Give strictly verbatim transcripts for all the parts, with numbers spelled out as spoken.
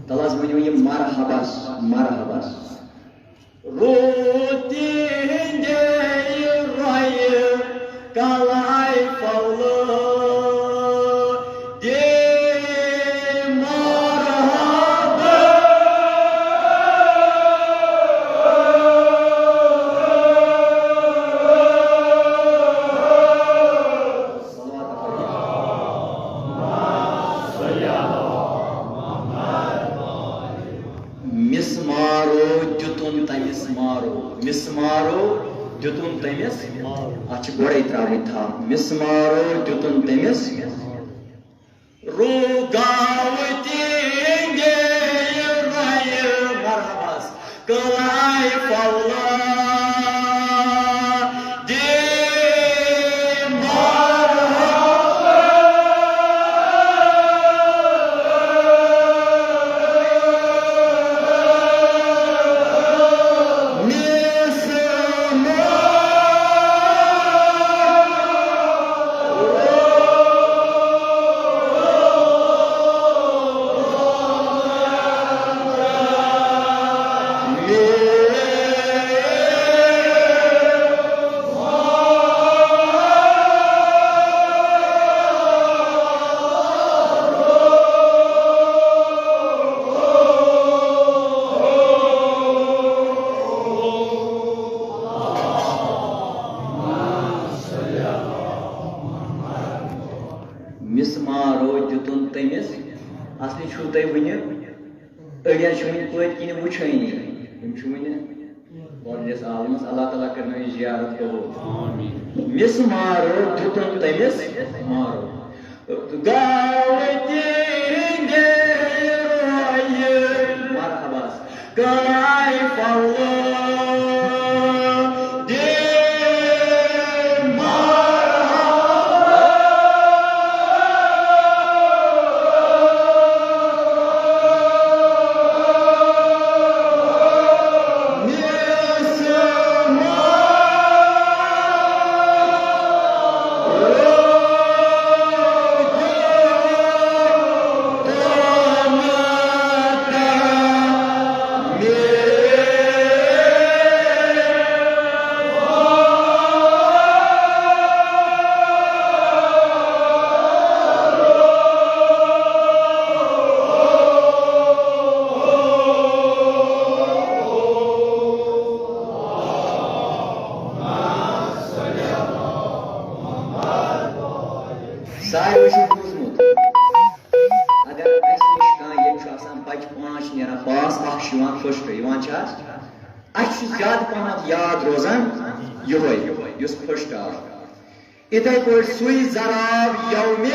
تَلہٕ حظ ؤنِو یہِ مرحبس، مرحبس۔ روٗد تِہِنٛدے رۄیہِ کلایہِ پھۄلہٕ دِ مرحبا۔ مِس مارو دیُتُن تٔمِس مارو، مِس مارو دیُتُن تٔمِس۔ اَتھ چھِ گۄڈَے ترٛاوٕنۍ تھپھ۔ مِس مارو دیُتُن تٔمِس۔ روٗد گاوٕ تِہِنٛدے رۄیہِ مرحبس۔ کلایہِ پھۄلہٕ دِ مرحبا۔ مِس مِس مارو دیُتُن تٔمِس۔ اصلی چھُو تۄہہِ وٕنہِ أڑٮ۪ن چھُ وٕنہِ پٔتۍ کِنۍ وٕچھٲنی۔ یِم چھِ وٕنہِ گۄڈٕنِس عالمس۔ اللہ تعالیٰ کٔرِنو یہِ زیارت قبوٗل۔ آمین۔ مِس مارو دیُتُن تٔمِس مارو۔ گاوٕ تِہِنٛدے رۄیہِ۔ مرحبا۔ کلایہِ پھۄلہٕ دِ مرحبا۔ ساروی چھُ بوٗزمُت۔ اگر اَسہِ نِش کانٛہہ ییٚتہِ چھُ آسان بَچہٕ پانٛژھ چھِ نیران پاس، اَکھ چھُ یِوان فٔسٹ، یِوان چھِ حظ؟ اَسہِ چھُ زیادٕ پَہمَتھ یاد روزان یِہوٚے، یُس فٔسٹ آو۔ یِتھَے پٲٹھۍ سُے زراب یومِ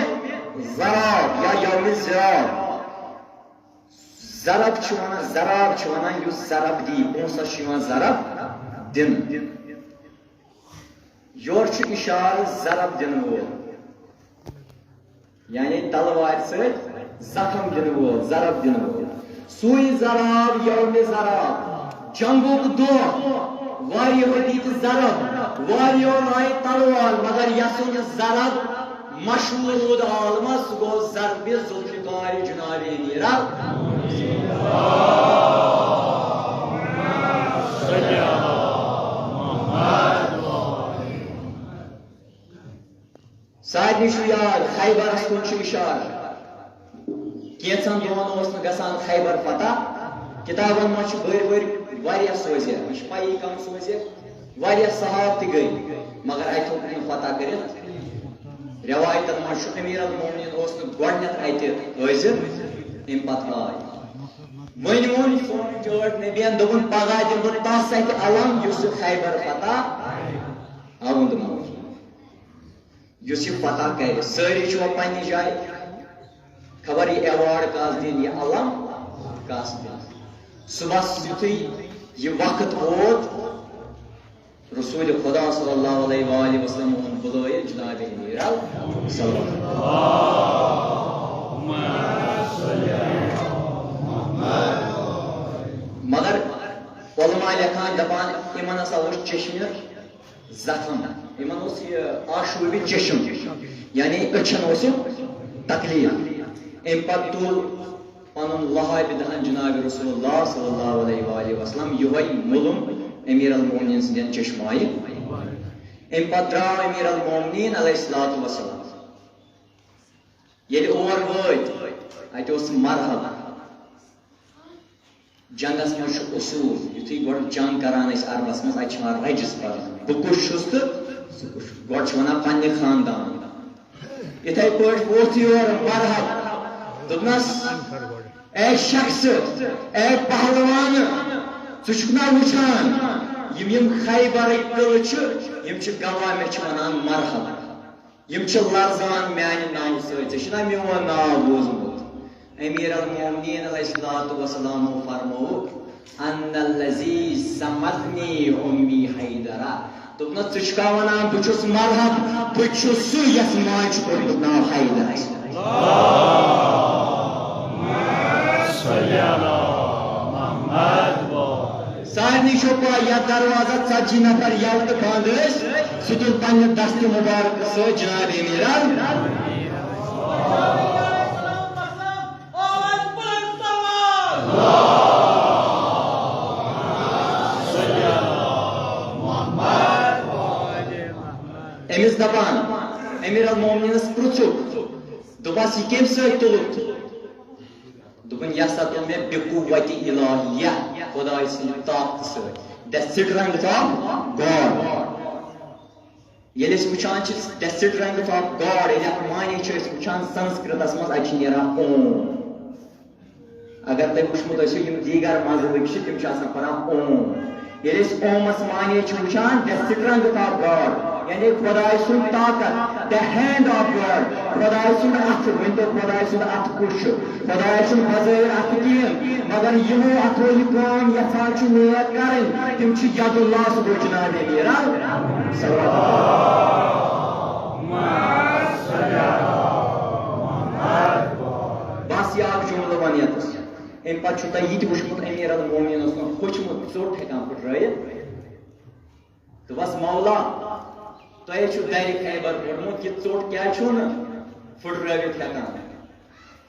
زراب یا یومِ زراب۔ ضرب چھِ وَنان، زراب چھِ وَنان یُس ضرب دی، پونٛسَس چھُ یِوان ضرب دِنہٕ۔ یورٕ چھُ اِشارٕ ضرب دِنہٕ وول، یعنی تلوارِ سۭتۍ زخم دِنہٕ وول، ضرب دِنہٕ وول۔ سُے ضراب یومِ ضراب، جنگُک دۄہ، واریاہو دِتۍ ضرب، واریاہو لایہِ تلوار، مگر یَسُنٛد ضرب مشہوٗر روٗد عالمس، سُہ گوٚو ضربِ ذوالفقار جناب امیر ال۔ سارنٕے چھُ یاد، خیبرس کُن چھُ اِشارٕ۔ کینٛژن دۄہن اوس نہٕ گژھان خیبر فتح۔ کِتابن منٛز چھِ بٔرۍ بٔرۍ واریاہ سوزیکھ، مےٚ چھِ پَیی کم سوزیکھ۔ واریاہ صحاب تہِ گٔے، مگر اَتہِ ہیوٚک نہٕ فتح کٔرِتھ۔ رٮ۪وایتن منٛز چھُ، امیر المومنین اوس نہٕ گۄڈٕنٮ۪تھ اَتہِ حٲضِر، اَمہِ پتہٕ آے۔ وۄنۍ ووٚن سون چٲٹھۍ نبین، دوٚپُن، پگاہ دِمہٕ بہٕ تَس اَتھِ علم، یُس یہِ خیبر فتح آوُن دِمو۔ یُس یہِ فتح کرِ، سٲری چھِ وۄنۍ پننہِ جایہِ۔ خبر یہِ ایوارڈ کس دِن، یہِ علم کس دِن۔ صبحس یُتھُے یہِ وقت ووت، رسول خدا صلی اللہ علیہ وآلہ وسلم اوٚن بُلٲیِتھ جناب امیر ال صلی اللہ علیہ وسلم۔ مگر علماء لیکھان، دپان، یِمن ہسا اوس چشمہِ زخم، یِمن اوس یہِ آشوبہِ چشم، یعنی أچھن اوس یہِ تکلیف۔ امہِ پتہٕ تُل پنُن لہاے بدہن جناب رسول اللہ صلی اللہ علیہ وآلہ وسلم یِہوے مُلُم امیر المومنین سٕنٛدٮ۪ن چشمایہِ۔ امہِ پتہٕ درٛاو امیر المومنین علیہ الصلوۃ والسلام۔ ییٚلہِ اور وٲتۍ، اَتہِ اوس مرحب۔ جنگس منٛز چھُ اصوٗل، یُتھُے گۄڈٕ جنگ کران ٲسۍ عربس منٛز، اَتہِ چھُ یِوان رجس پرنہٕ، بہٕ کُس چھُس تہٕ ژٕ کُس چھُکھ۔ گۄڈٕ چھُ وَنان پننہِ خاندان۔ یِتھَے پٲٹھۍ ووٚتھ یور مرحب، دوٚپنس، "اے شخص، اے پہلوان، ژٕ چھُکھ نا وٕچھان، یِم یِم خیبرٕکۍ قلعہٕ چھِ، یِم چھِ گواہ، مےٚ چھِ وَنان مرحب۔" یِم چھِ لرزان میانہِ ناوٕ سۭتۍ۔ ژےٚ چھُنا میون ناو بوٗزمُت؟ امیر المومنین علیہ الصلوۃ والسلامو فرمووُکھ، "ان الذی سمتنی امی حیدرہ۔" دوٚپنَس، "ژٕ چھُکھا وَنان بہٕ چھُس مرحب؟ بہٕ چھُس سُہ یَس ماجہِ چھُ کوٚرمُت ناو حیدر۔" سارنٕے چھو پاے، یتھ دروازس ژتجی نفر یلہٕ تہٕ بند ٲسۍ، سُہ تُل پننہِ دستہِ مبارک سۭتۍ جناب امیر ال۔ أمِس دپان، امیر المومنینس پرژھُکھ، دوٚپس، "یہِ کٔمۍ سۭتۍ تُلُتھ؟" دوٚپُن، "یہِ ہسا تُل مےٚ بقوت الہیہ، خدایہِ سٕنٛدِ طاقتہٕ سۭتۍ، the strength of God۔" ییٚلہِ أسۍ وٕچھان چھِ the strength of God، ییٚلہِ اَتھ معنی چھِ أسۍ وٕچھان سنسکرتس منٛز، اَتہِ چھِ نیران اوم۔ اگر تۄہہِ وٕچھمُت ٲسِو، یِم دیٖگر مذہبٕکۍ چھِ، تِم چھِ آسان پران اوم۔ ییٚلہِ أسۍ اومس معنی چھِ وٕچھان، the strength of God، یعنی خدایہِ سُنٛد طاقت، the hand of God، خدایہِ سُنٛد اَتھٕ، ؤنۍ تو خدایہِ سُنٛد اَتھٕ کُس چھُ؟ خدایہِ چھُنہٕ بظٲہِر اَتھٕ کِہیٖنۍ، مگر یِمو اَتھو یہِ کٲم یَژھان چھُ نیک کَرٕنۍ، تِم چھِ ید اللہ، سُہ گوٚو جناب امیر ال۔ صلوات۔ بس یہِ اکھ جملہٕ وَن یَتَس۔ امہِ پتہٕ چھُو تۄہہِ یہِ تہِ وٕچھمُت، امیر المومنین اوس نہٕ ہوٚچھمُت ژوٚٹ ہٮ۪کان پھٕٹرٲیِتھ۔ دوٚپس، "مولا، تۄہہِ چھُ درِ خیبر پوٚرمُت، یہِ ژوٚٹ کیٛازِ چھُو نہٕ پھٕٹرٲوِتھ ہٮ۪کان؟"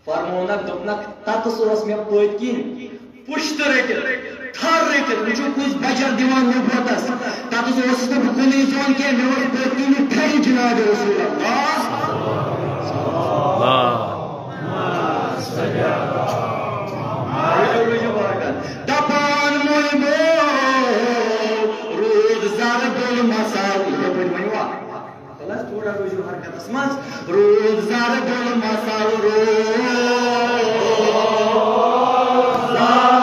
فرموونکھ، دوٚپنکھ، "تتس اوس مےٚ پٔتۍ کِنۍ پُشتہٕ رٔٹِتھ، تھر رٔٹِتھ، وٕچھِو کُس بجر دِوان نبوتس۔ تتس اوسُس نہٕ بہٕ کُنُے زوٚن کینٛہہ، مےٚ اوس پٔتۍ کِنۍ تھرِ جناب رسول اللہ۔" دپان مُلبو روٗد زر گُل مسال۔ یِتھے پٲٹھۍ ؤنِو اکھ۔ تَلہٕ حظ تھوڑا روٗزِو حرکتس منٛز۔ روٗد زر گُل مسال روٗد زر۔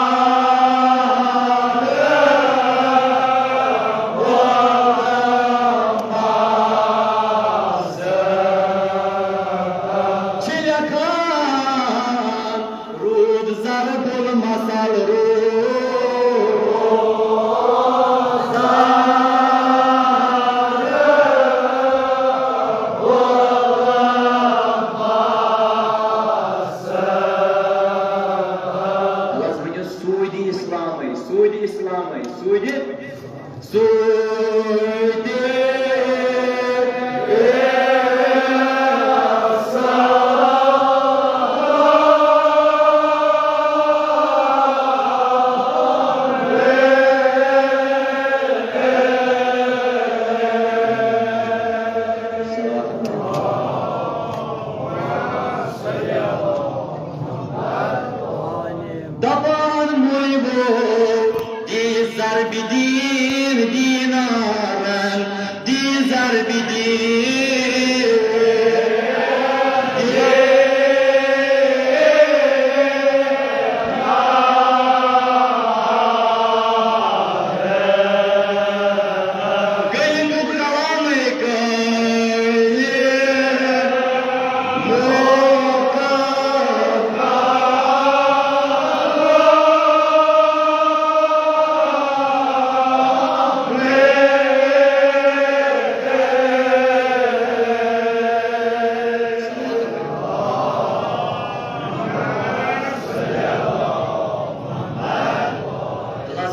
چھِ لیکھان روٗد زر گُل مسال روٗد زر۔ وَلہٕ حظ ؤنِو سوٗدِ اِسلامٕے، سوٗدِ اِسلامٕے، سوٗدِ سوٗدِ۔ دپان مُلبو دی ضربِ دیٖن دینارن، دی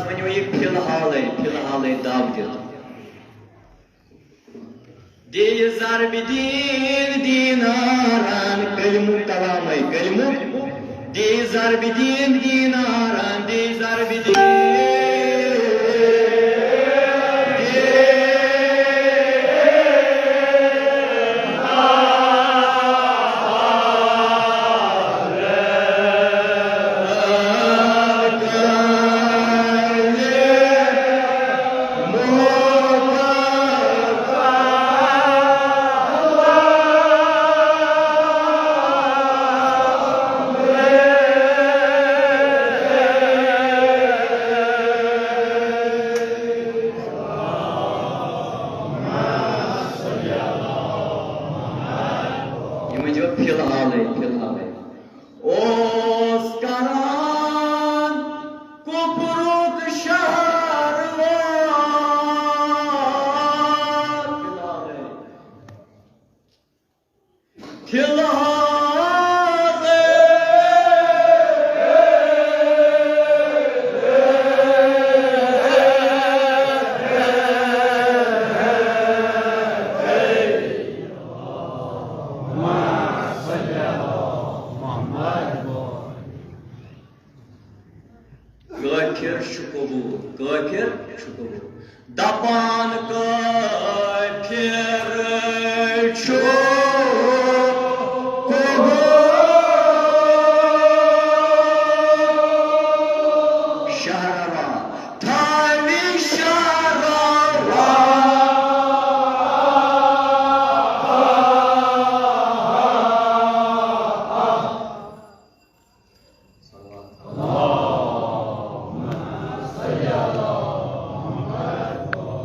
ونیو یہِ فی الحالے، فی الحالے دب دِتھ۔ دِ ضربِ دین دینارن، کلمُک کلامے، کلمُک۔ دِ ضربِ دین دینارن، دِ ضربِ دین۔ یہِ ؤنۍ زیو فی الحالٕے، فی الحالٕے۔ اوس کران کُفرُک شہر وار۔ فی الحالٕے۔ فی الحال۔ کٲفِر چھُ قبوٗل، کٲفِر چھُ قبوٗل۔ دَپان کٲفِر چھُ قبوٗل۔ شہروا، تھاوِ شہروا۔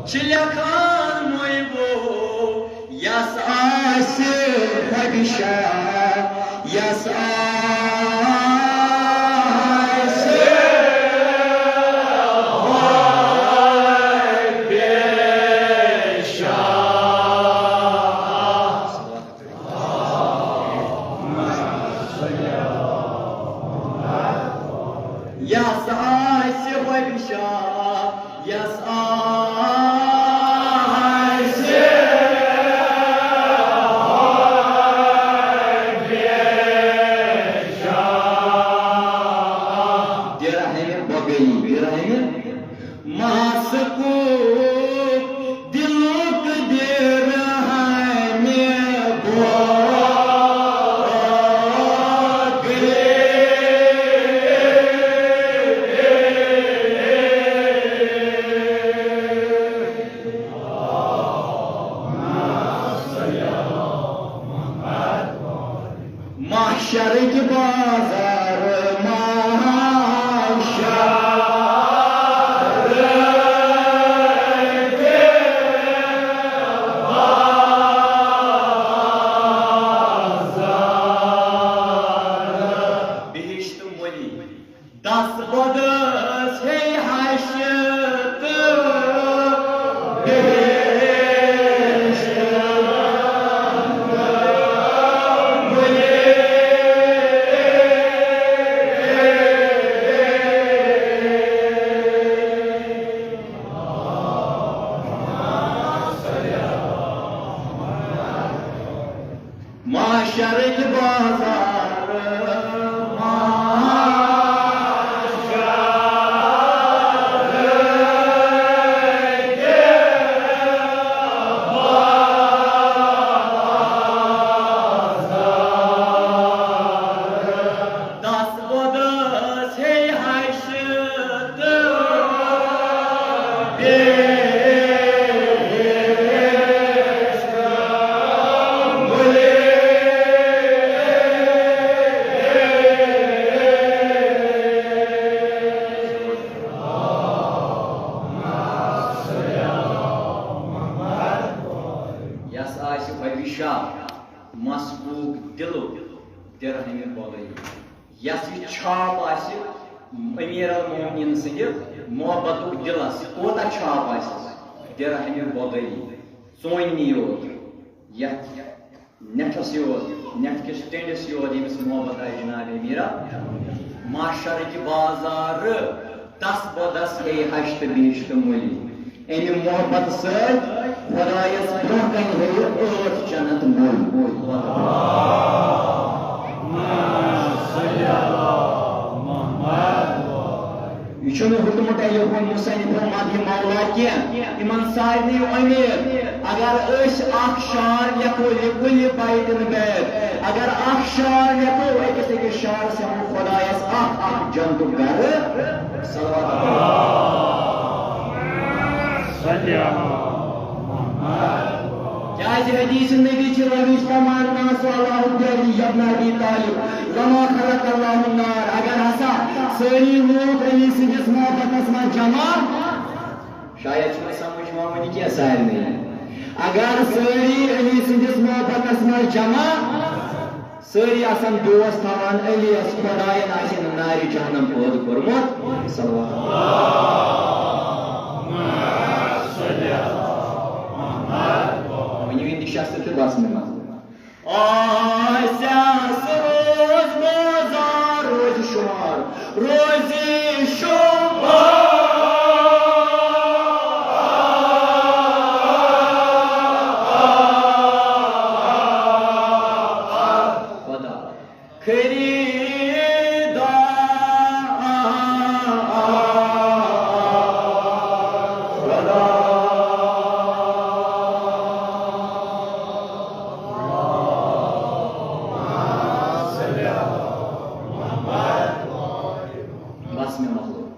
چھِ لیکھان نوٚو یَس آسہِ خۄدشا، یَس آسہِ خۄدشا۔ یَس آسہِ خۄدشا، یَس آسہِ خۄدشا۔ درہمہِ بۄگلی، درہمہِ ماسکُک دِلُک درہمہِ بۄگلے۔ محشرٕکۍ بازار، محشرٕکۍ بازار۔ بہشت مٔلی۔ دَس بۄدَس ہے ہَش تہٕ بہشت۔ محشرٕکۍ بازار، محشرٕکۍ بازار۔ دَس بۄدَس ہے ہَش تہٕ بہشت۔ یَس آسہِ خۄدشا، مسبوق دِلُک درہمہِ بۄگلی۔ یَس یہِ چھاپ آسہِ امیر المومنین سٕنٛدِ محبتُک دِلس، کوتاہ چھاپ آسٮ۪س؟ درہمہِ بۄگلی، ژوننی یوت، یتھ نٮ۪ٹھس یوت، نٮ۪ٹھ کِس ٹیٚنڈِس یوت، ییٚمِس محبت آسہِ جناب امیرا۔ محشرٕکۍ بازار تس بدس ہیٚیہِ ہشت بیشت مٔلۍ۔ امہِ محبت سۭتۍ خۄدایس برونٛہہ کنہِ ہیٚیہِ ٲٹھ جنت مٔلۍ۔ یہِ چھُنہٕ ہیوٚتمُت اَلہِ ہُنٛد مُصنِفو مدحِ مولا کینٛہہ۔ یِمن سارنٕے اُمید، اگر أسۍ اکھ شعر لیکھو، لِکُلہِ بیتن بیت، اگر اکھ شعر لیکھو، أکِس أکِس شعرس ہٮ۪مو خۄدایس اکھ اکھ جنتُک گرٕ۔ صلوات۔ کیازِ حدیث نبی چھِ، "لو اجتمع الناس على حب علي بن ابي طالب لما خلق الله النار"۔ اگر ہسا سٲری لوٗکھ علی سٕنٛدِس محبتس منٛز جمع، شاید چھُنہٕ سمجھ یِوان وُنہِ کینٛہہ سارنٕے۔ اگر سٲری علی سٕنٛدِس محبتس منٛز جمع، سٲری آسن دوس تھاوان علی یس، خۄداین آسہِ نہٕ نارِ جہنم پٲدٕ کوٚرمُت۔ صلوات۔ ؤنِو یہِ نِشاستہٕ تہٕ بس مےٚ منٛز۔ آسٮ۪س روز بازار روزِ شُمار، روزِ شُمار۔ خدا۔ خریدار۔ بس مےٚ مۄکلو۔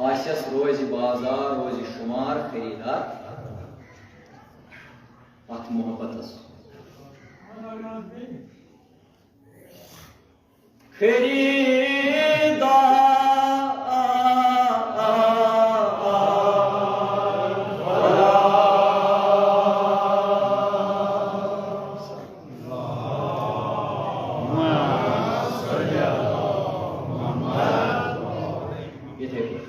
آسٮ۪س روزِ بازار، روزِ شُمار خریدار۔ اتھ محبتس۔ خریدار۔ یِتھے پٲٹھۍ۔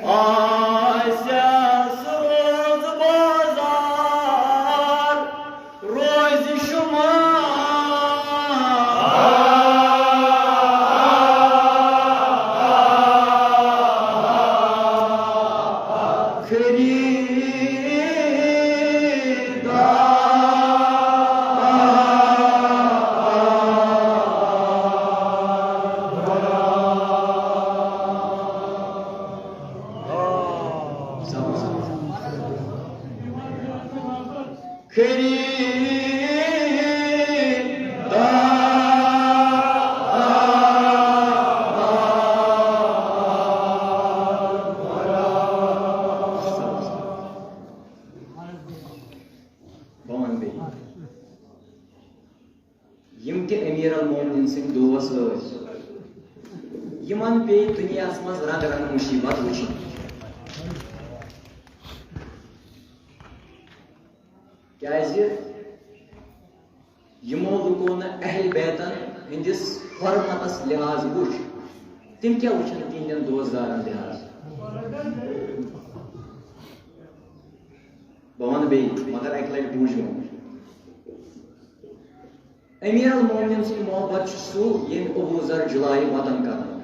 آسٮ۪س روز بازار روزِ شُمار۔ خریدار۔ خریدار۔ بہٕ وَنہٕ بیٚیہِ۔ یِم تہِ امیر المومنین سٕنٛدۍ دوس ٲسۍ، یِمن پیٚیہِ دُنیاہس منٛز رنٛگ رنٛگ مُصیبت وٕچھِنۍ۔ کیازِ یِمو لُکو نہٕ اہل بیتن ہٕنٛدِس حرمتس لحاظ وٕچھ، تِم کیٛاہ وٕچھن تِہنٛدٮ۪ن دوستدارن لحاظ؟ بہٕ وَنہٕ بیٚیہِ، مگر اَکہِ لَٹہِ بوٗزِو۔ امیر المومنین سُنٛد محبت چھُ سُہ، ییٚمۍ ابو ذر جلایہِ وطن کرنوو۔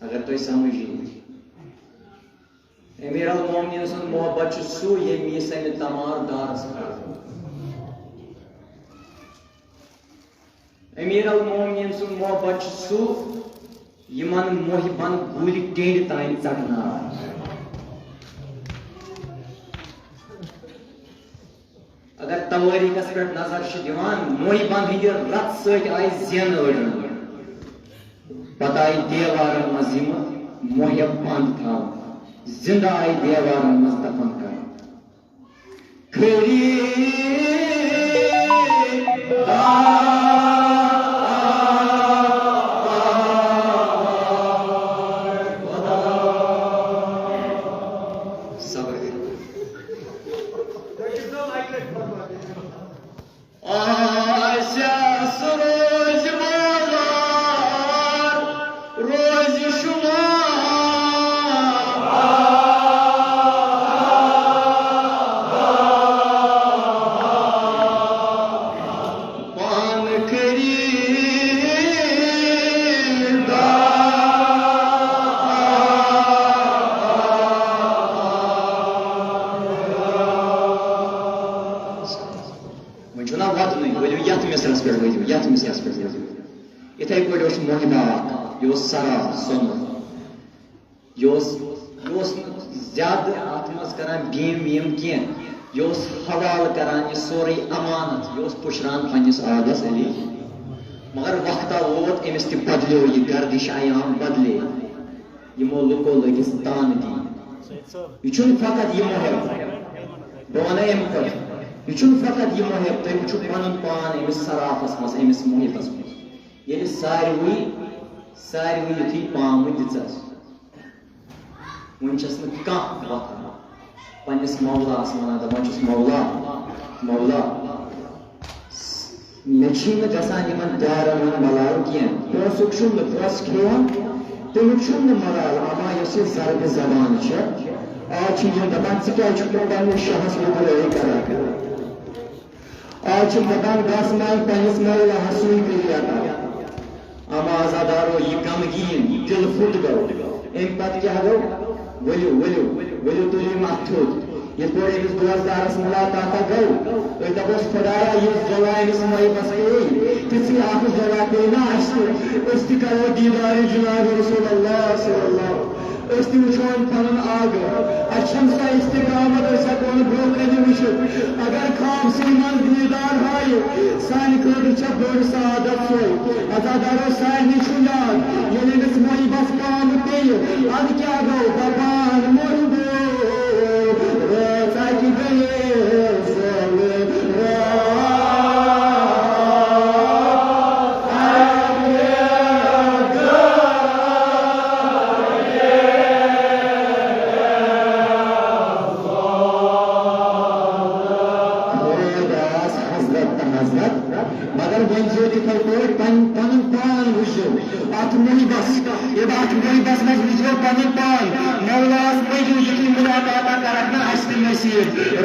اگر تُہۍ سمجھ یِیہِ، امیر المومنین سُنٛد محبت چھُ سُہ، ییٚمۍ یہِ سمہِ تمار دارس کرنوو۔ امیر المومنین سُنٛد محبت چھُ سُہ، یِمن محبن گُلۍ ٹینڈِ تام ژٹنہٕ آے۔ اگر توٲریٖخس پٮ۪ٹھ نظر چھِ دِوان، محبن ہٕنٛدِ رتہٕ سۭتۍ آیہِ زینہٕ أڑۍ۔ پتہٕ آیہِ دیوارن منٛز یِم محب بنٛد تھاونہٕ، زِندٕ آیہِ دیوارن منٛز دفن کرنہٕ۔ خریدار۔ صبر کٔرِو۔ آسٮ۪س روزِ بازار، روزِ شُمار۔ پان یِتھَے پٲٹھۍ اوس محبہ اکھ، یہِ اوس صراف سۄنہٕ۔ یہِ اوس، یہِ اوس نہٕ زیادٕ اَتھ منٛز کران بیم ویم کینٛہہ۔ یہِ اوس حوالہٕ کران یہِ سورُے امانت، یہِ اوس پُشران پننِس آغس علی۔ مگر وقتہ ووت، أمِس تہِ بدلیو یہِ، گردش ایام بدلے۔ یِمو لُکو لٔگِس تانہٕ دِنۍ۔ یہِ چھُنہٕ فقط یہِ محب، بہٕ وَنَے اَمہِ پَتہٕ، یہِ چھُنہٕ فقط یہِ محب، تُہۍ وٕچھِو پَنُن پان أمِس صرافَس منٛز، أمِس محبَس منٛز۔ ییٚلہِ ساروٕے، ساروٕے یُتھُے پامہٕ دِژَس، وۄنۍ چھَس نہٕ کانٛہہ وۄتھان۔ پننِس مولاہَس وَنان، دَپان چھُس، "مولا، مولا، مےٚ چھی نہٕ گژھان یِمَن پیارَن ہُنٛد ملال کینٛہہ۔ پونٛسُک چھُم نہٕ، پونٛسہٕ کھیٚیَم، تَمیُک چھُم نہٕ ملال، اما یۄس یہِ ضربِ زبان چھےٚ، آز چھِ یِم دَپان، ژٕ کیٛازِ چھُکھ نہٕ پننِس شاہَس رُگنٲیی کران؟" آز چھِ دَپان، گژھ منٛگ پننِس مولاہَس سُے کٔرِتھ عطا۔ اما عزادارو، یہِ غمگیٖن دِل پھُٹ گوٚو۔ اَمہِ پتہٕ کیٛاہ گوٚو؟ ؤلِو، ؤلِو، ؤلِو، تُلِو یِم اَتھٕ تھوٚد۔ یِتھ پٲٹھۍ أمِس دوستدارَس مُلاقاتہ گوٚو، أسۍ دَپوس، خۄدایا، یُس ذۄلا أمِس محبس پیٚیہِ، تِژھٕے اَکھ ذۄلا پیٚیہِ نا اَسہِ تہِ۔ أسۍ تہِ کَرو دیٖدارِ جِنابِ رسول اللہ صلی اللہ۔ أسۍ تہِ وٕچھون پنُن آگہٕ۔ اَسہِ چھَنہٕ سۄ استقامت، أسۍ ہٮ۪کو نہٕ برٛونٛہہ کَنہِ وٕچھِتھ۔ اگر خوابسٕے منٛز دیٖدار ہایہِ، سانہِ خٲطرٕ چھےٚ بٔڑ سعادت سۄے۔ عزادارو، سارنٕے چھُ یاد، ییٚلہِ أمِس محبس پامہٕ پیٚیہِ، اَدٕ کیٛاہ گوٚو؟ دَپان محبو، رٲژ اَکہِ گٔیے زٲلہٕ رٲژ۔ خۄدایَس حضرت تہٕ حضرت، مگر وۄنۍ زیوٗٹھ یِتھَے پٲٹھۍ پن-، پنُن پان وٕچھزیو اَتھ محبس، ییٚلہِ اَتھ محبس منٛز وٕچھزیو پنُن پان، مولاہَس پٔکِو یُتھُے مُلاقاتہ کَرَکھ نہ اَسہِ تہِ نصیٖب۔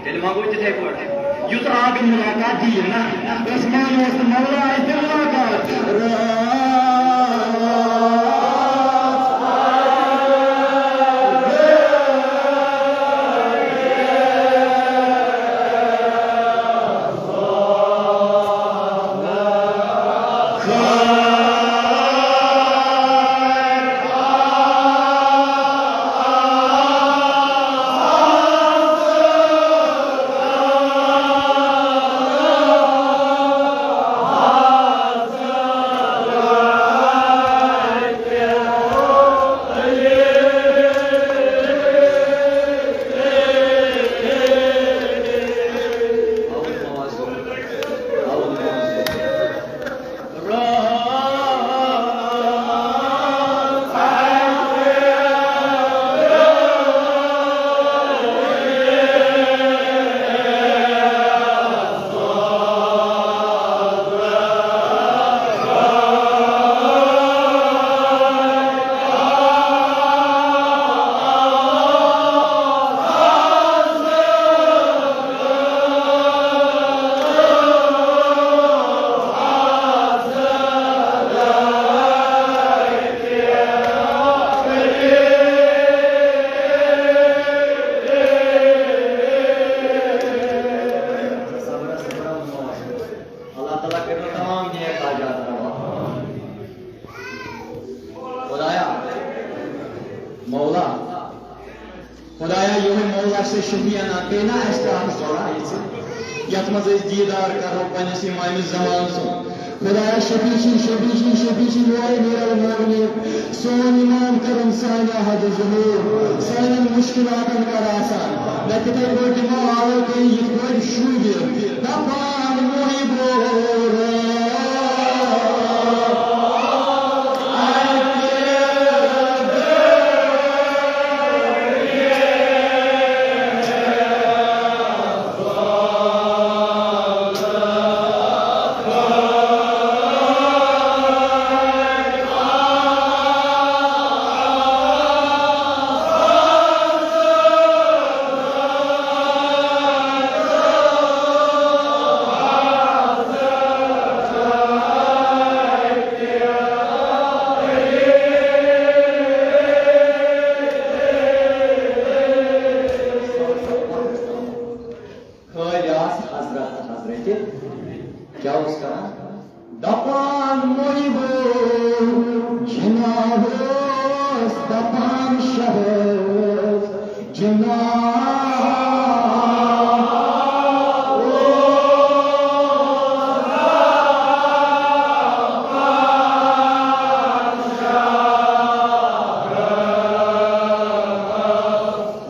تیٚلہِ منٛگو تِتھَے پٲٹھۍ، یُتھ آگہٕ مُلاقات دِیہِ نہ۔ عثمان اوس تہٕ مولا آسہِ تہِ مُلاقات۔ اللہ تعالیٰ کٔرِنو تمام نیک حاجات روا۔ خدایا، مولا، خدایا، یِہوٚے مولا چھُ شفیعنا، بیٚیہِ نا اَسہِ تہِ اَکھ ذۄلا یِژھ، یَتھ منٛز أسۍ دیٖدار کَرو پنٛنِس اِمامِ زمان سُنٛد۔ خدایا، شفیع چھِن، شفیع چھِن، شفیع چھِن، یِہوٚے امیر المومنین۔ سون امام کَرُن سانہِ حد ظہوٗر، سانٮ۪ن مُشکِلاتَن کَر آسان۔ نہ تِتھَے پٲٹھۍ دِمو آلو تۄہہِ یِتھ پٲٹھۍ شوٗبہِ۔ دَپان محبو رٲژ اَکہِ جناب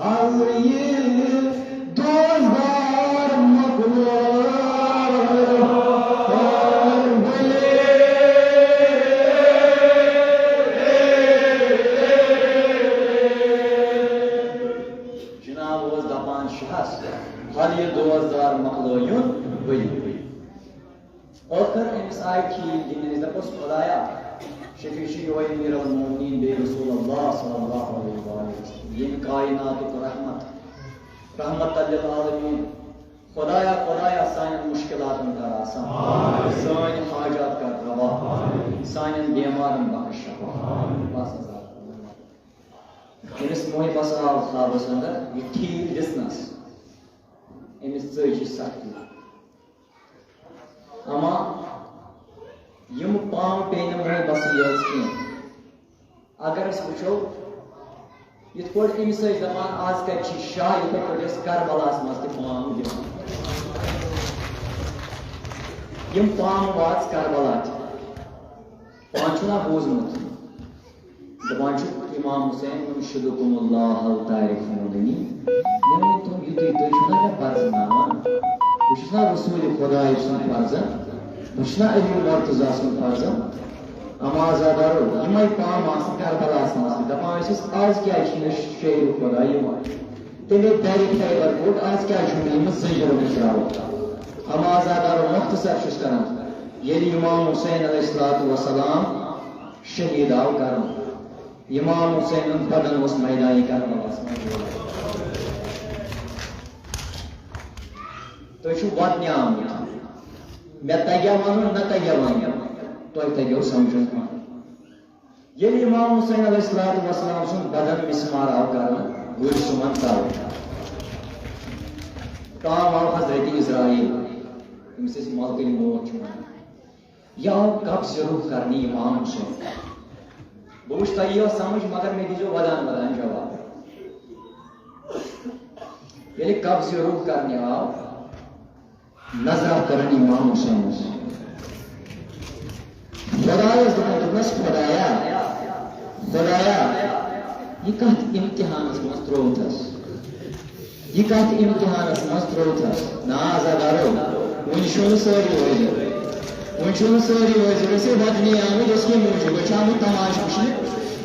اور ییٚلہِ دوزدار مۄکلو، جناب اوس دپان شاہس، ہل یہِ دوزدار مۄکلٲیُن ؤلِو۔ ٲخر أمِس آیہِ کھیٖر گِنٛدنہٕ، أمِس دوٚپُس، خۄدایا، شفیع چھُ یِہوٚے امیر المومنین بیٚیہِ رسول اللہ صلی اللہ علیہ وآلہ وسلم، ییٚمہِ کائناتُک رحمت، رحمت للعالمین۔ خۄدایا، خۄدایا، سانٮ۪ن مُشکِلاتن کر آسان، سٲنۍ حاجات کر روا، سانٮ۪ن بیمارن بخش شفا۔ بس حضرات۔ أمِس محبس آو خوابس اندر یہِ کھیٖر دِژنس، أمِس ژٔج یہِ سختی۔ اما یِم پامہٕ پیٚیہِ نہٕ محبسٕے یٲژ کینٛہہ۔ اگر أسۍ وٕچھو، یِتھ پٲٹھۍ أمِس ٲسۍ دَپان، آز کَتہِ چھِ شاہ، یِتھَے پٲٹھۍ ٲسۍ کربلاہَس منٛز تہِ پامہٕ دِوان۔ یِم پامہٕ واژ کربلا تہِ۔ پانہٕ چھُو نا بوٗزمُت؟ دَپان چھُ امام حسین، انشدکم اللہ ہل تعرفوننی۔ مےٚ ؤنۍ تو، یہِ تُہۍ، تُہۍ چھِو نا مےٚ پرزٕناوان؟ بہٕ چھُس نا رسول خۄداے سُنٛد فرزند؟ بہٕ چھُس نا علی مرتضیٰ سُنٛد فرزند؟ اما عزادارو، یِمے پامہٕ آسہٕ کربلاہس منٛز تہِ۔ دَپان ٲسِس، آز کیٛازِ چھِنہٕ شیر خۄدا یِوان؟ تیٚلے دَرِ خیبر کوٚٹ، آز کیٛازِ چھُنہٕ یِمہٕ زٔجر مٕژراوان؟ اما عزادارو، مختصر چھُس کران، ییٚلہِ امام حسین علیہ الصلوۃ والسلام شہید آو کرنہٕ، امام حسینن بدن اوس میدانِ کربلاہس منٛز۔ تُہۍ چھِو ودنہِ آمٕتۍ۔ مےٚ تَگیٛا وَنُن، نہ تَگیٛا وَنُن، تۄہہِ تَگیو سَمجھُن پانہٕ۔ ییٚلہِ امام حسین علیہ الصلوۃ والسلام سُنٛد بدن مسمار آو کرنہٕ، گُرۍ سُمن تَل، تام آو حضرت عزرائیل، ییٚمِس أسۍ ملکٕنۍ موت چھِ وَنان۔ یہِ آو قبض روح کرنہِ امام حسین۔ بہٕ وٕچھٕ تۄہہِ یِیو سمجھ، مگر مےٚ دیٖزیو ودان ودان جواب۔ ییٚلہِ قبض روح کرنہِ آو، نظرا کرن امام حسینس۔ خۄدایس دوٚپُن، دوٚپنس، خۄدایا، خۄدایا، یہِ کتھ امتحانس منٛز ترٛووتھس؟ یہِ کتھ امتحانس منٛز ترٛووتھس؟ نا عزادارو، وُنہِ چھِو نہٕ سٲری حٲضِر۔ وُنہِ چھِو نہٕ سٲری حٲضِر۔ أسۍ ہے ودنے آمٕتۍ، أسۍ کمہِ موٗجوٗب؟ أسۍ چھِ آمٕتۍ تماشہٕ وٕچھنہِ۔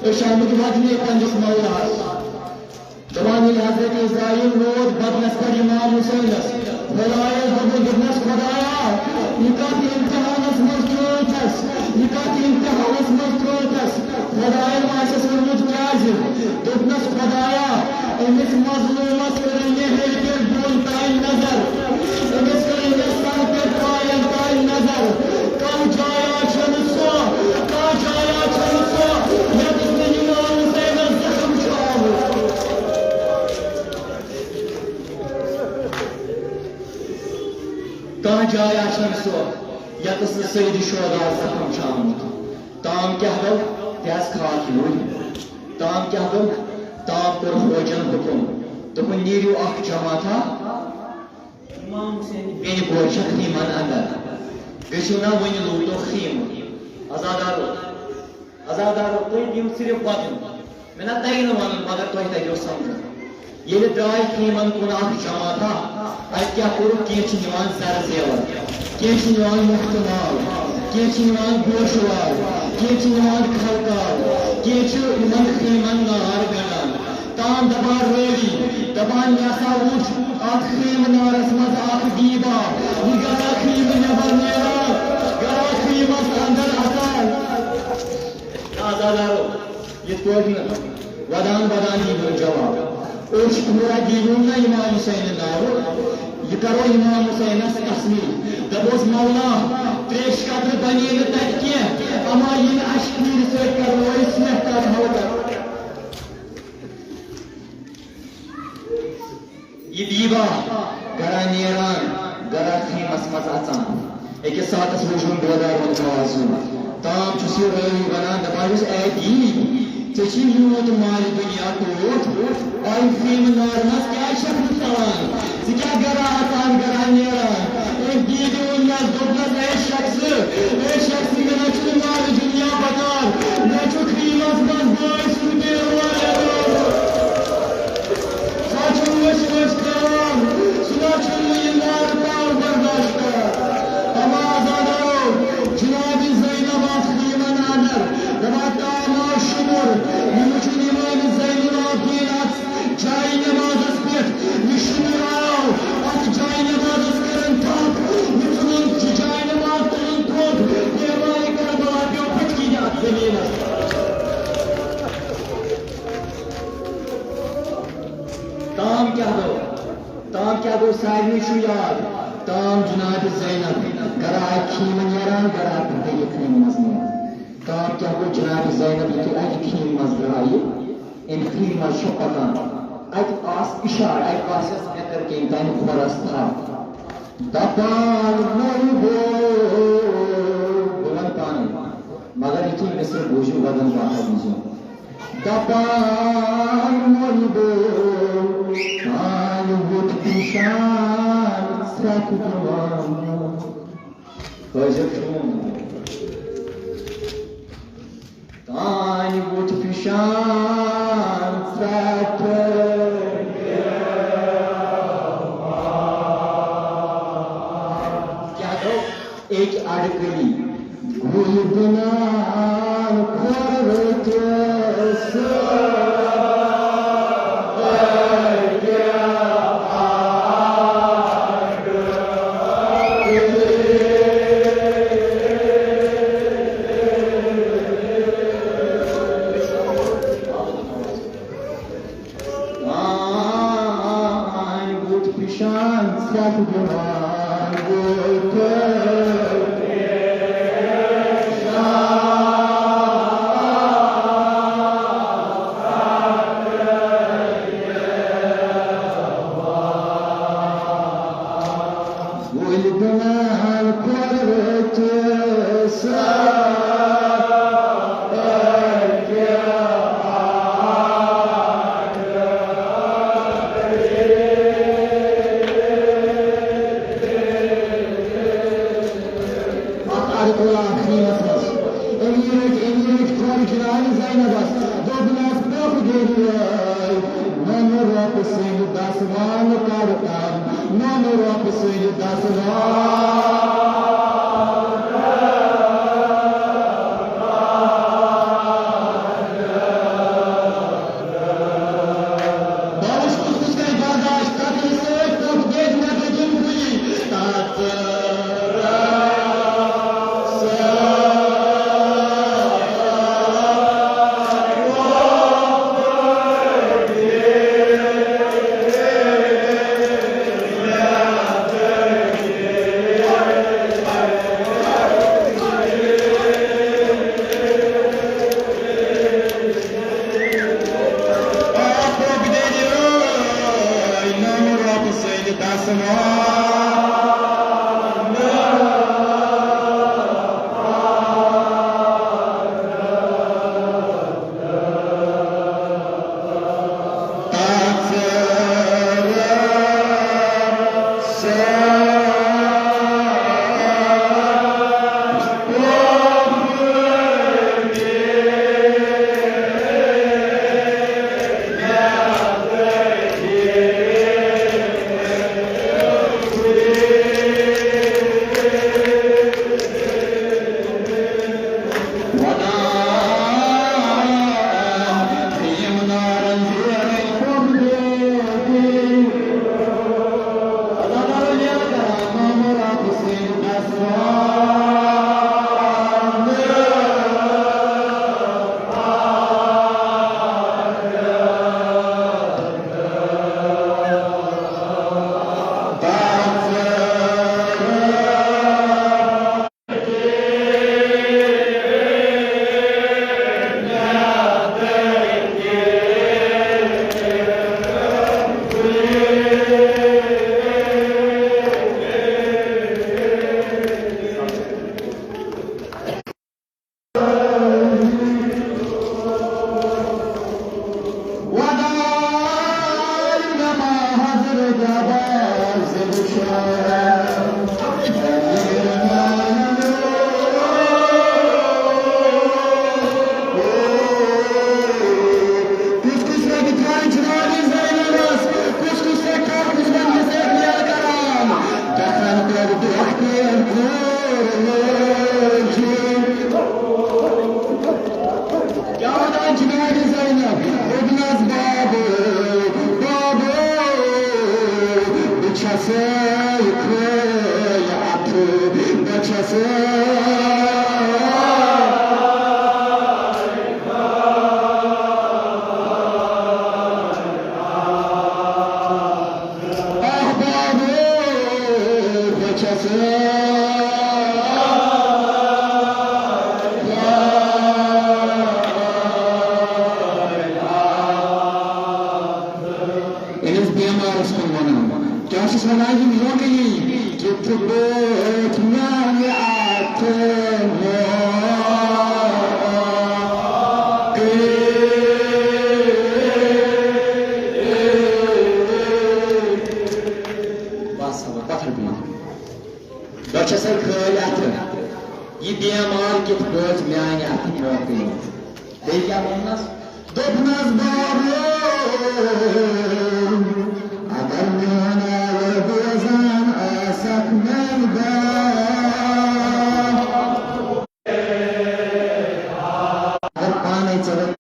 أسۍ چھِ آمٕتۍ ودنے پننِس مولاہس۔ دپان ییٚلہِ حضرت عزرائیل ووت بدنس پٮ۪ٹھ امام حسینس، خۄدایس دوٚپُن، دوٚپنس، خۄدایا، یہِ کتھ امتحانس منٛز ترٛووتھس؟ یہِ کتھ امتحانس منٛز ترٛووتھس؟ خۄداین آسٮ۪س ووٚنمُت کیٛازِ؟ دوٚپنس، خۄدایا، أمِس مظلوٗمس کٔرٕے مےٚ ہیٚرِ پٮ۪ٹھ بۄن تام نظر، أمِس کٔرٕے مےٚ سرٕ پٮ۪ٹھ پاین تام نظر۔ کانٛہہ جایا چھنہٕ سۄ، کانٛہہ جایا چھنہٕ سۄ، ییٚتٮ۪تھ نہٕ امام حسینس زخم چھُ آمُت۔ کانٛہہ جایا چھنہٕ سۄ، ییٚتٮ۪س نہٕ سید شہدا زخم چھُ آمُت۔ تام کیٛاہ گوٚو؟ تہِ آسہٕ خاک ہیوٗ۔ تام کیٛاہ گوٚو؟ تام کوٚر فوجن حُکُم، دوٚپُن، نیٖرِو اکھ جماعتھا امام حسین بیٚنہِ کورِ چھِ خیٖمن اندر، گٔژھِو نا وُنہِ لوٗٹو خیٖمہٕ۔ عزادارو، عزادارو، تُہۍ دِیِو صرف وَدُن۔ مےٚ نہ تَگہِ نہٕ وَنُن، مگر تۄہہِ تَگیو سَمجھُن۔ ییٚلہِ درٛاے خیٖمَن کُن اَکھ جماعتھا، اَتہِ کیٛاہ کوٚرُکھ؟ کینٛہہ چھِ نِوان زَرٕ زیوَر، کینٛہہ چھِ نِوان مُفتہٕ مال، کینٛہہ چھِ نِوان گوشہٕ وار، کینٛہہ چھِ نِوان کھلکار، کینٛہہ چھِ یِمَن خیٖمَن نار گَنٛڈان۔ تام دپان رٲوی، دپان مےٚ ہسا وُچھ اَتھ خیٖمہٕ نارس منٛز اکھ دیٖبا، یہِ گرا خیٖمہٕ نٮ۪بر نیران، گرا خیٖمس اندر اژان۔ عزادارو، یِتھ پٲٹھۍ نہٕ ودان ودان دیٖوُن جواب، أچھ پھوٗرا دیٖوُن نہ امام حسینہِ ناوٕ، یہِ کرو امام حسینس تسلی۔ دپوس، مولا، تریشہِ قطرٕ بنے نہٕ تتہِ کینٛہہ، اما ییٚمہِ اشہِ کھیٖرِ سۭتۍ کرو أسۍ صحت تام ہلکہٕ۔ یہِ دیٖبا گرا نیران، گرا خیمس منٛز اژان۔ أکِس ساتس وُچھُن بیدار وۄنۍ آواز ہیوٗ۔ تام چھُس یہِ رٲوی ونان، دپان چھُس، اے دیٖد، ژےٚ چھُے یوٗت مالہِ دُنیا ٹوٹھ، أمۍ خیٖمہٕ نارٕ منٛز کیٛازِ چھَکھ نہٕ ژَلان؟ ژٕ کیٛاہ گرا اَژان، گرا نیران؟ أمۍ دیٖدِ ووٚن مےٚ، دوٚپنَس، "اے شخصہٕ، اے شخصہٕ، مےٚ نہ چھُنہٕ مارٕ دُنیا بکار، مےٚ چھُ خیٖمَس منٛز بٲے سُنٛد بیول لگومُت۔ سُہ چھُ ؤسۍ ؤسۍ کھٮ۪وان، سُہ نہ چھُنہٕ یہِ نارٕ تاپھ برداشت کران۔" تمازادو، جناب زینب آس خیٖمَن اندر، دپان، "تام آو شُمُر، یہِ وٕچھُن یِوان زین العابدین آس جایہِ نمازس پٮ۪ٹھ، یہِ شُمُر آو، اتھ جایہِ نمازس کٔرٕن تھپھ، یہِ ژھُنُن جایہِ نماز تُلُن تھوٚد، پیمانہِ کربلا پیوٚو پٔتھۍ کِنۍ اتھ زٔمیٖنس۔" تام کیٛاہ گوٚو؟ تام کیٛاہ گوٚو؟ سارنٕے چھُ یاد۔ تام جناب زینب، گرا اکہِ خیٖمہٕ نیران، گرا تہٕ بیٚیہِ خیٖمہٕ منٛز نیران۔ تام کیٛاہ گوٚو؟ جناب زینب یُتھُے اکہِ خیٖمہٕ منٛز درٛایہِ، أمۍ خیٖمہٕ منٛز چھِ پکان۔ اتہِ آس اشارٕ، اتہِ باسٮ۪س مےٚ کٔر کٔمۍ تام کھۄرس تھپھ۔ دپان مول گوٚو، بہٕ ونہٕ پانے، مگر یُتھُے مصرٕ بوٗزِو، ودن واہا دیٖزیو۔ دپان مول گوٚو، تانۍ ووت پیشان ژھرٛکھ دِوان۔ حٲضِر چھُ ووٚنمُت۔ تانۍ ووت پیشان ژھرٛکھ۔ کیٛاہ گوٚو؟ أکۍ اَڑٕ کٔلی گُلۍ بنان کھۄر رٔٹِتھ۔ آن بُتھ پِشان ژھٮ۪تھ دِوان وول تہٕ گُلۍ بنان کھۄر رٔٹِتھ۔ اکھ اَڑٕ کولا اکھ خیٖمَس منٛز۔ أمیٖرٕکۍ، أمیٖرٕکۍ کھۄر جناب زینبَس۔ دوٚپنَس، پوٚک گٔیے، نَنہٕ رۄپہٕ سٕنٛدۍ دَسہٕ وان کَڑ تام، نَنہٕ رۄپہٕ سٕنٛدۍ دَسہٕ وان۔ بہٕ وُچھ کُس کُس کرِ برداشت، قتلہٕ سۭتۍ پوٚک گٔیے مےٚ تہٕ تِم گُلی۔ تَتھ کُس کُس رۄپیہِ تھاوِ جنابِ زینبس؟ کُس کُس رۄپیہِ تھاوِ؟ کُس وَنہِ حسین میل کران؟ کیٛاہ تام کٔر دۄہ تہٕ کوٚر لٲجِم۔ کیٛاہ وَنان جنابِ زینب؟ دوٚپنَس، بابو، بابو، بہٕ چھَسَے خٲلۍ اَتھٕ، بہٕ چھَسَے احبابو، بہٕ چھَسَے۔ أمِس بٮ۪مارَس کُن وَنان۔ کیٛاہ چھُس وَنان؟ یہِ موقعہٕ یی، کِتھ پٲٹھۍ میٛانہِ اَتھٕ موقعہٕ۔ بس، پتھر پیٚیہِ۔ بہٕ چھَسَے خٲلۍ اَتھٕ۔ یہِ بٮ۪مار کِتھ پٲٹھۍ میٛانہِ اَتھٕ موقعہٕ یی؟ بیٚیہِ کیٛاہ ووٚننَس؟ دوٚپنَس، بابو، اگر میون آلہٕ بوزان آسکھ میٛانہِ دعا۔ اگر پانَے ژےٚ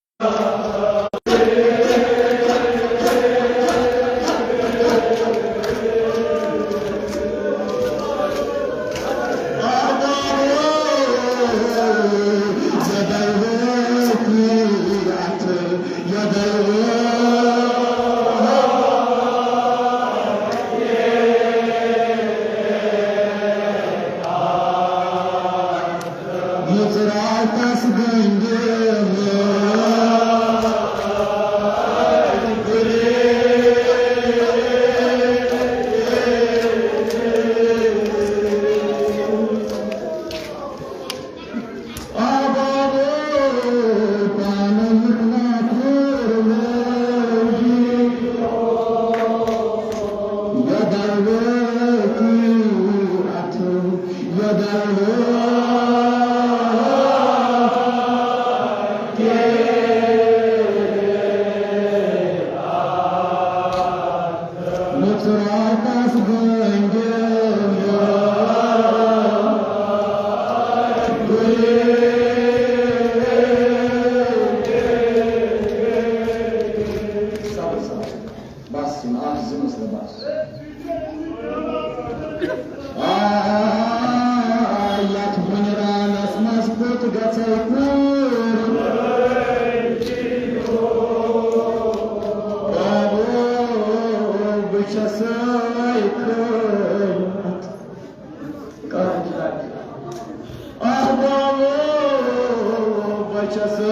مُژراو تس گٔنٛڈِتھ۔ آ بابو، پانہٕ یُتھ ناتھُر لوگی، یَدَے وٲتی اَتھٕ۔ بس، یِم اکھ زٕ مسلہٕ بس۔ آ، یتھ بُنرانس منٛز پوٚت گژھے کوٗر۔ بابو، بہٕ چھسے خٲلۍ۔ آ بابو، بہٕ چھسے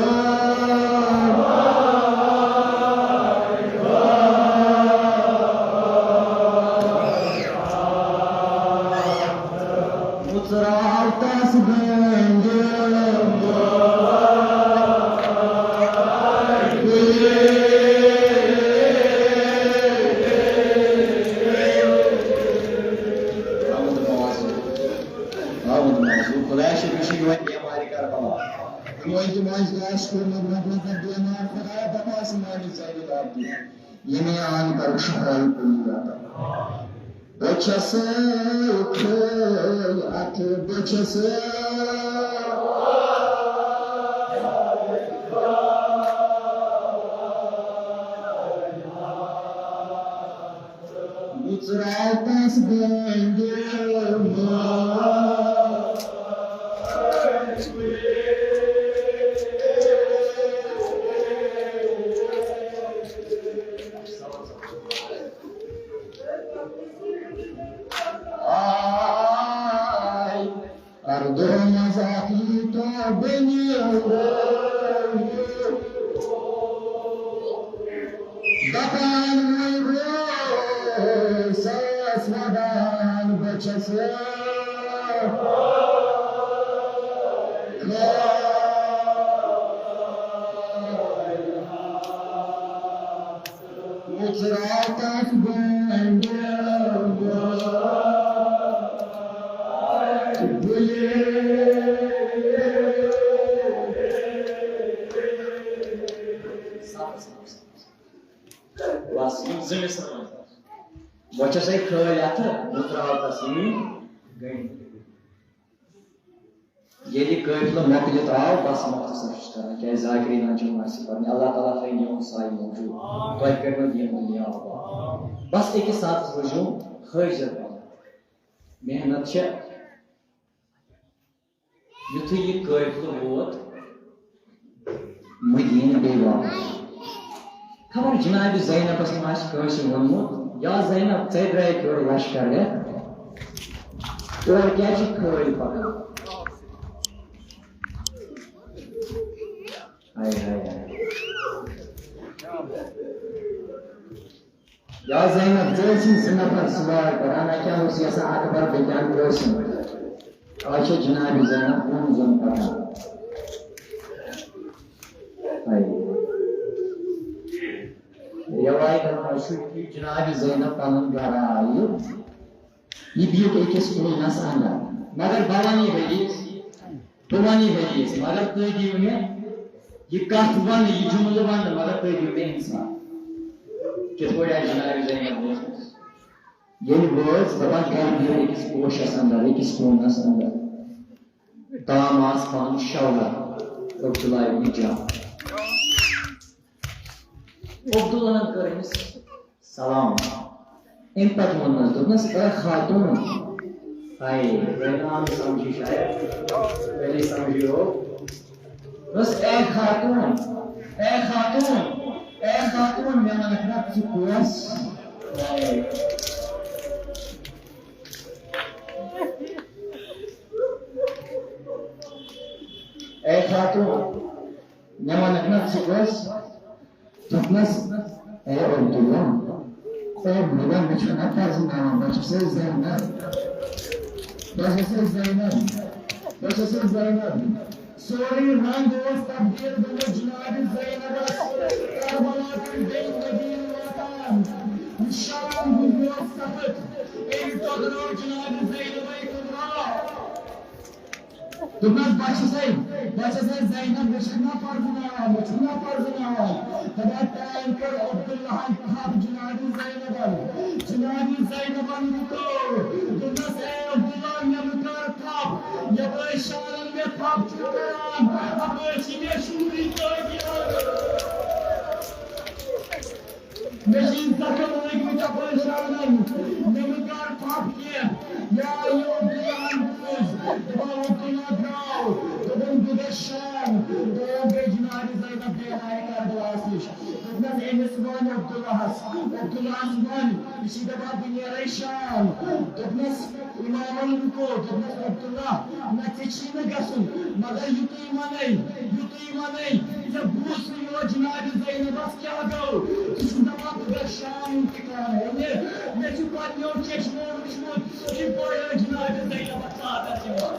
مُژراو تس گٔنٛڈِتھ۔ آمُت موضوع۔ آمُت موضوع۔ خۄدایَس شُکر، یہِ چھُ یِہوٚے بیمارِ کربلا۔ یِمو یہِ مٲنٛزِ گاش کوٚرمُت، مطلب، بٮ۪مار، خۄدایا، بخاص مٲنِو ژےٚ یہِ رب دِتھ۔ ییٚمے آن کَرُکھ شفاعی کُلِیَت۔ بہٕ چھَسے خٲلۍ اَتھٕ، بہٕ چھَسے مُژراو تَس گٔنٛڈِتھ۔ آے، اردو مزاقی تو بنی۔ دپان وۄنۍ روز ساس ودان بہٕ چھَس۔ راتس گنڈ بُلے۔ بس، یِم زٕ مِصرٕ وۄنۍ۔ بۄچھس ہے کھٲلۍ اَتھٕ، مُتراو تس یہِ گٔنڈۍ۔ ییٚلہِ قٲفلہٕ مۄکلِتھ آو، بس مۄختصر چھُس کران، کیازِ ذاکرینن چھُنہٕ وَسہِ پَرنہِ۔ اللہ تعالیٰ تھٲیِن یِہُنٛد سایہِ موٗجوٗد۔ تۄہہِ کٔرِنو دین دُنیا آباد۔ بس أکِس ساتَس روٗزِو حٲضِر پَنُن۔ محنت چھےٚ۔ یُتھُے یہِ قٲفلہٕ ووت مدیٖنہٕ بیٚیہِ واپس۔ خبر جناب زینبس ما آسہِ کٲنٛسہِ ووٚنمُت، یا زینب، ژےٚ درٛایَتھ یورٕ لشکر ہٮ۪تھ، اورٕ کیٛازِ چھِ کھٲلۍ پکان؟ ہاے، ہاے، ہاے۔ یا زینب، ژٕ ٲسی زٕ نفر سوار کران، اَتہِ اوس یژھان اکبر بیٚیہِ کیٛاہ ٲسِن۔ آز چھِ جناب زینب کُن زوٚن پکان۔ ہاے۔ رٮ۪وایتن منٛز چھُ کہِ جناب زینب پنُن گرٕ آیہِ، یہِ بِہِتھ أکِس کوٗنس اندر۔ مگر بہٕ وَنہٕ یہِ حدیث، بہٕ وَنہٕ یہِ حدیث، مگر تُہۍ دِیِو مےٚ یہِ کتھ وَنہٕ، یہِ جملہٕ وَنہٕ، مگر تُہۍ دِیِو مےٚ انصاف۔ کِتھ پٲٹھۍ آسہِ جناب زینب وٲژمٕژ؟ ییٚلہِ وٲژ، دَپان گرِ بِہِو أکِس کوشس اندر، أکِس کوٗنس اندر۔ تام آس پانہٕ شورا، عبداللہ ابن جعفر۔ عبداللہن کٔر أمِس سلام۔ اَمہِ پتہٕ ووٚننَس، دوٚپنَس، "اے خاتوٗن"، ہاے، وۄنۍ آو نہٕ سمجھی شاید، وۄنۍ سمجھی ہو۔ دوٚپنَس، "اے خاتوٗن، اے خاتوٗن، اے خاتوٗن، مےٚ وَنَکھ نا ژٕ کۄس؟" ہاے۔ اے خاتوٗن، مےٚ وَنَکھ نا ژٕ کۄس؟ دوٚپنَس، "اے عبداللہ، اے بُڈا، مےٚ چھُ نہ پرزٕناوان، بہٕ چھَسے زینب، بہٕ چھَسے زینب، بہٕ چھَسے زینب۔" سورُے رنٛگ اوس تبدیٖل گوٚمُت جناب زینبس۔ کربلا پٮ۪ٹھ بیٚیہِ مدیٖنہٕ واتان، یُس شام گُزریو سخت، أمۍ ٹۄگرٲو جناب زینبے کُبرا۔ دوٚپنَس، "بہٕ چھَسَے، بہٕ چھَسَے زینب، مےٚ چھَکھ نا پرزٕناوان، مےٚ چھَکھ نا پرزٕناوان؟" خۄدا تعالیٰ ہَن کٔر عبداللہَن تھپھ جناب زینبَن۔ جناب زینبَن رُکٲو۔ دوٚپنَس، "اے عبداللہ، مےٚ مہٕ کر تھپھ، یَپٲرۍ شالَن مےٚ تھپھ چھُ کران، اَپٲرۍ چھِ مےٚ شُرۍ تٲبیان۔" مےٚ چھِ یِم زخم لٔگمٕتۍ اَپٲرۍ شالَن، مےٚ مہٕ کر تھپھ کینٛہہ۔ یا یہِ عبداللہَن بوٗز، دَپان عبداللہ درٛاو، دوٚپُن، "بہٕ گژھٕ شام۔" دوٚپُن، گٔے جناب زینب بیٚیہِ آیہِ کربلاہَس نِش۔ دوٚپنَس، "أمِس وَن عبداللہَس، عبداللہَس وَن، یہِ چھِ دَپان بہٕ نیرَے شام۔" دوٚپنَس، امامن رُکو، دوٚپنَس، "عبداللہ، نہ ژےٚ چھی نہٕ گژھُن، مگر یُتُے وَنَے، یُتُے وَنَے، ژےٚ بوٗزتھٕے یوت جناب زینبَس کیٛاہ گوٚو؟ ژٕ چھُکھ دَپان بہٕ گژھٕ شام اِنتقام ہٮ۪نہِ، مےٚ چھُ پنٛنیو چشمو وٕچھمُت، یہِ پٲٹھۍ ٲس جناب زینبَس ژادر یِوان۔"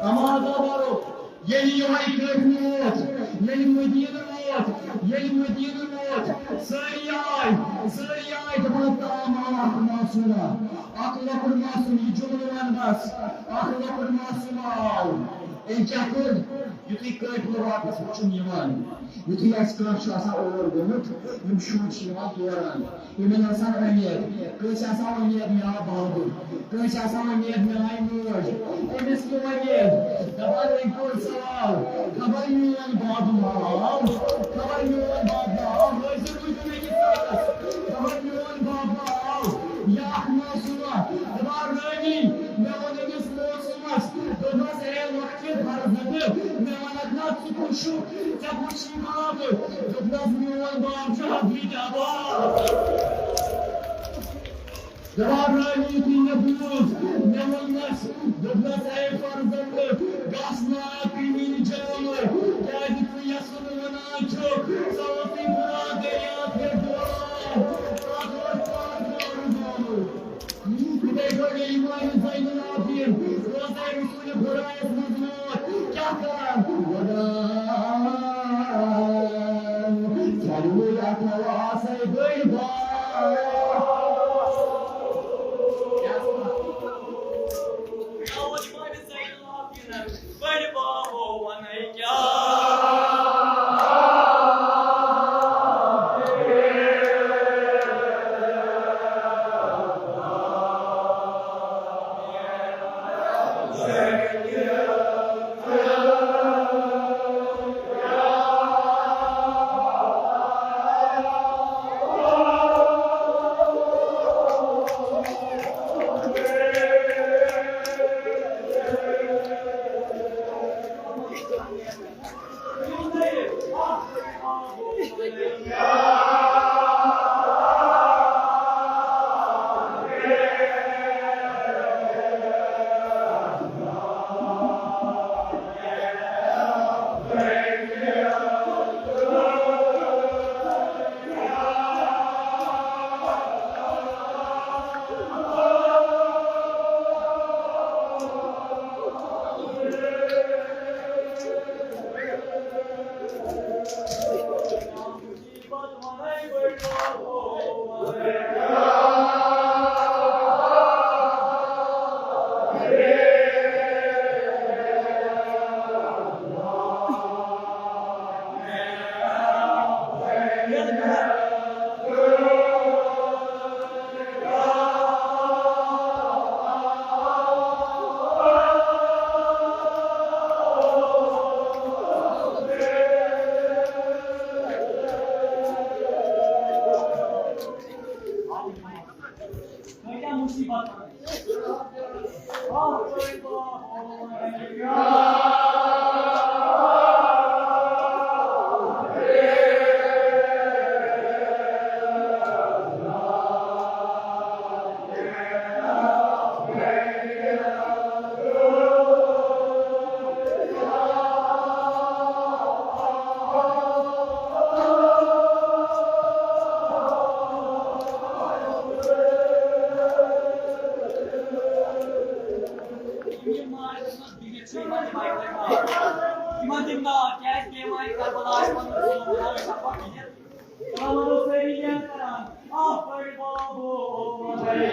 اما دابارو، ییٚلہِ یِہوٚے قٲفلہٕ ووت، ییٚلہِ مدیٖنہٕ ووت، ییٚلہِ مدیٖنہٕ ووت، سٲری آے، سٲری آے، دَپان، تام آو اکھ معصوما، اکھ لۄکُٹ معصوم، یہِ جملہٕ وَن بس، اکھ لۄکُٹ معصوما آو۔ أمۍ کیٛاہ کوٚر؟ یُتھُے قٲفلہٕ واپس وٕچھُن یِوان، یُتھُے اَسہِ کانٛہہ چھُ آسان اور گوٚمُت، یِم شُرۍ چھِ یِوان توران۔ یِمن آسان اُمید، کٲنٛسہِ آسان اُمید مےٚ آو بابُر، کٲنٛسہِ آسان اُمید مےٚ آیہِ موج۔ أمِس کیٛاہ اُمید؟ دَپان أمۍ کوٚر سوال، خبر میون بابہٕ ما آو، خبر میون بابہٕ ما آو، حٲضِر روٗزِو مےٚ کِس سالس، خبر میون بابہٕ ما آو۔ یہِ اکھ معصوما، دَپان رٲمی، مےٚ ووٚن أمِس معصومس، دوٚپمس، اے لۄکٹہِ فرزندٕ، مےٚ وَنکھ نا ژٕ کُس چھُکھ، ژےٚ کُس چھُے بابہٕ؟ دوٚپنَس، میون باب چھُ حضرت عباس۔ جواب رٲوی یُتھُے مےٚ بوٗز، مےٚ ووٚنمَس، دوٚپنَس، اے فرزند، گژھ نا کُنہِ جامہٕ، کیٛازِ ژٕ یَس وَنان چھُکھ، سُہ اوسُے فرات دٔریاو پٮ۪ٹھ دوران، تَتھ اوس پَتھ دورٕ گوٚمُت۔ یِتھَے پٲٹھۍ ییٚلہِ ماجہِ زینُ العابدیٖن روزَے رسول خۄدایَس منٛز ووت، کیٛاہ کران؟ وَدان۔ کۭتیٛاہ مُصیٖبت۔ یِمن دِم نار، کیٛازِ پیٚیہِ وۄنۍ کربلاہَس منٛز ظُلم، ظُلم چھا پَتہٕ یہِ؟ تِمن وَنو سٲری جان کران، اَپٲرۍ بابو، اَپٲرۍ۔